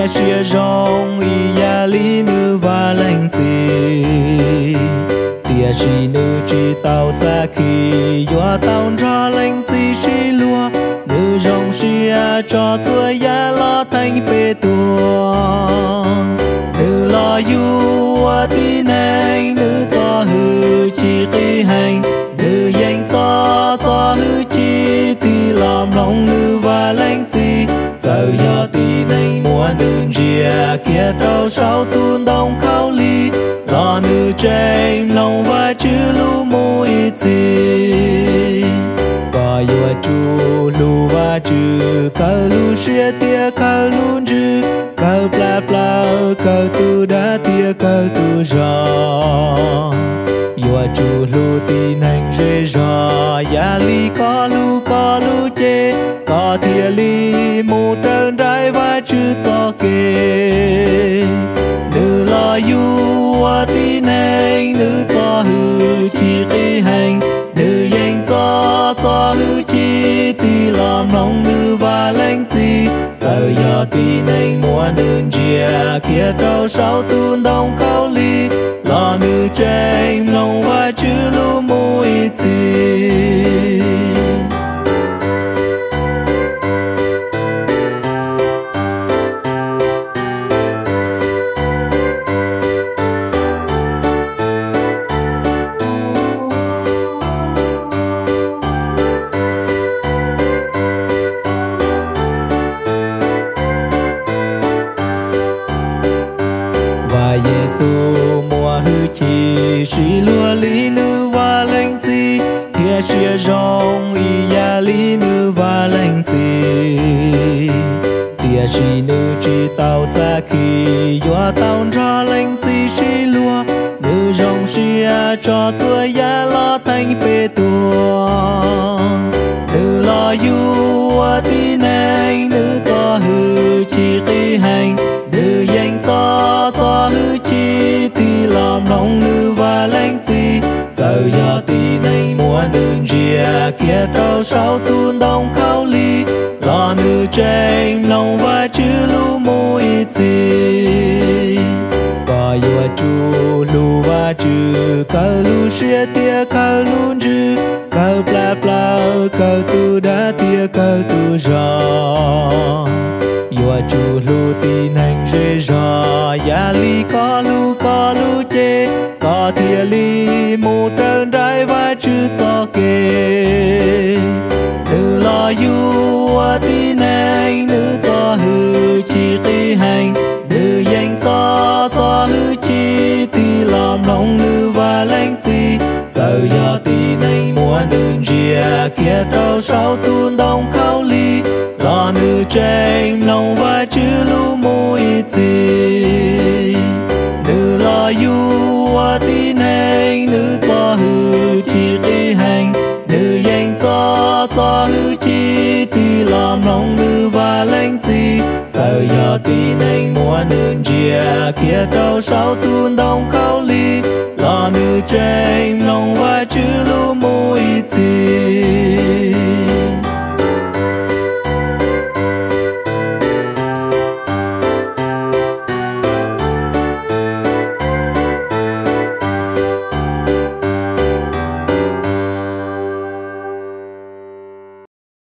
thiab siab zoo ib yam li nws Vaj Leej Txiv. Tiam sis nws tsis tau xav khi yuav tau nrog Leej Txiv sib luag, nws zoo siab tso txhua yam los theej pem tuaj. Nws los yug ua tib neeg, nws txo hwj chim qis heev, nws yeej txo txo hwj chim tig los mloog nws Vaj Leej Txiv. Txawm yog tib neeg muab nws ntsia kiag rau saum tus ntoo khaub lig, los nws tseem mloog Vajtswv lus mus ib txhis. Koj yuav tsum hlub Vajtswv, kawg lub siab thiab kawg lub ntsws, kawg plab plaws, kawg tus dab thiab kawg tus zog. Yuav tsum hlub tib neeg zej zog yam li koj hlub koj lub cev, koj thiaj li mus raws nraim Vajtswv txoj kev. Nws los yug ua tib neeg, nws txo hwj chim qis heev, nws yeej txo txo hwj chim tig los mloog nws Vaj Leej Txiv. Txawm yog tib neeg muab nws ntsia kiag rau saum tus ntoo khaub lig, los nws tseem mloog Vajtswv lus mus ib txhis. Vaj Yexus muaj hwj chim sib luag li nws Vaj Leej Txiv, thiab siab zoo ib yam li nws Vaj Leej Txiv. Tiam sis nws tsis tau xav khi yuav tau nrog Leej Txiv sib luag, nws zoo siab tso txhua yam los theej pem tuaj. Nws los yug ua tib neeg, nws txo hwj chim qis heev, nws yeej txo txo hwj chim tig los mloog nws Vaj Leej Txiv. Txawm yog tib neeg muab nws ntsia kiag rau saum tus ntoo khaub lig, los nws tseem mloog Vajtswv lus mus ib txhis. Koj yuav tsum hlub Vajtswv, kawg lub siab thiab kawg lub ntsws, kawg plab plaws, kawg tus dab thiab kawg tus zog. Yuav tsum hlub tib neeg zej zog yam li koj hlub koj lub cev, koj thiaj li mus raws nraim Vajtswv txoj kev. Nws los yug ua tib neeg, nws txo hwj chim qis heev, nws yeej txo txo hwj chim tig los mloog nws Vaj Leej Txiv. Txawm yog tib neeg muab nws ntsia kiag rau saum tus ntoo khaub lig, los nws tseem mloog Vajtswv lus mus ib txhis. Nws los yug ua tib neeg, nws txo hwj chim qis heev, nws yeej txo txo hwj chim tig los mloog nws Vaj Leej Txiv. Txawm yog tib neeg muab nws ntsia kiag rau saum tus ntoo khaub lig, los nws tseem